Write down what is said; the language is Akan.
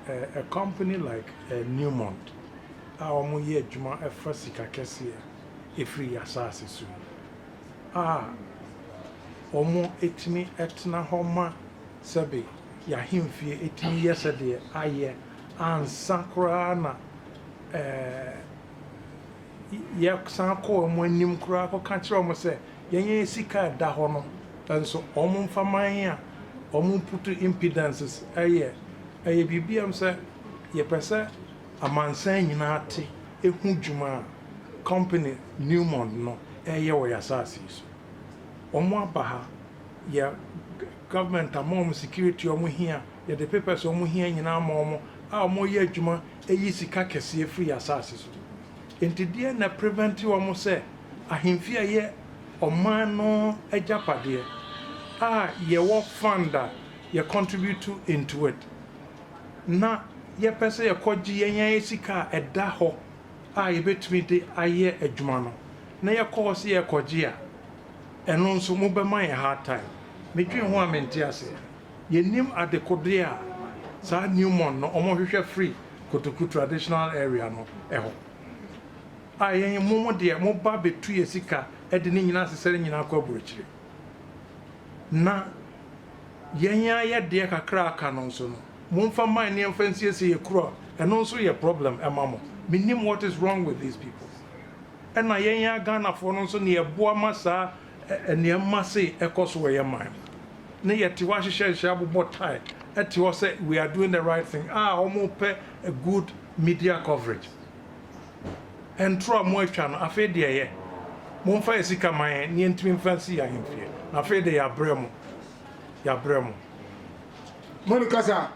A company like Newmont a wɔyɛ adwuma ɛfa sika kɛseɛ ɛfiri yɛn asase so yi a wɔtumi tena hɔ ma sɛbe yɛn ahemfie tumi yɛ sɛdeɛ ayɛ ansa koraa na yɛsan kɔ wɔn anim koraa kɔka kyerɛ wɔn sɛ yɛn yɛn sika a ɛda hɔ no nso wɔn mfa ma yɛn a wɔn put impedances. Ɛyɛ biribi a sɛ yɛpɛ sɛ amansan nyinaa te ehu dwuma a company Newmont no ɛyɛ wɔ yɛn asase yi so. Wɔn aba ha, yɛ government ama wɔn security wɔn hia, yɛde papers wɔn hia nyinaa ama wɔn a wɔyɛ adwuma eyi sika kɛseɛ firi yɛn asase so. Nti deɛ na prevent wɔn sɛ ahemfie a yɛ ɔman no agyapadeɛ a yɛwɔ fund a yɛ contribute into it na yɛpɛ sɛ yɛkɔgye yɛn yɛn sika a ɛda hɔ a yɛbɛtumi de ayɛ adwuma no na yɛkɔ hɔ sɛ yɛkɔgye a, ɛno nso mobɛma yɛn hard time. Medwen ho a mente aseɛ. Yɛnim adekodeɛ a saa Newmont no ɔmo hwehwɛ firi Kotoku Traditional Area no ɛhɔ a yɛn mo deɛ moba bɛtu yɛ sika ɛde ne nyinaa sesɛ ne nyinaa kɔ aburokyire na yɛn ayɛ deɛ kakra aka no nso no momfa man ne yɛmfa nsiesie yɛ kuro a, ɛno nso yɛ problem ɛma mo. Menim what is wrong with these people. Ɛna yɛn yɛ Ghanafoɔ no nso ne yɛboa ma saa nneɛma se ɛkɔ so wɔ yɛn man mu ne yɛte hɔ ahyehyɛ hyehyɛ abobɔ tie ɛte hɔ sɛ we are doing the right thing a wɔn pɛ a good media coverage. Ɛntoro a mo atwa no, afei deɛ yɛ momfa yɛ sika ma yɛn ne yɛntumi mfa nsi yɛn ahemfie na afei deɛ yɛabrɛ mo, yɛabrɛ mo. Mo ni kasa.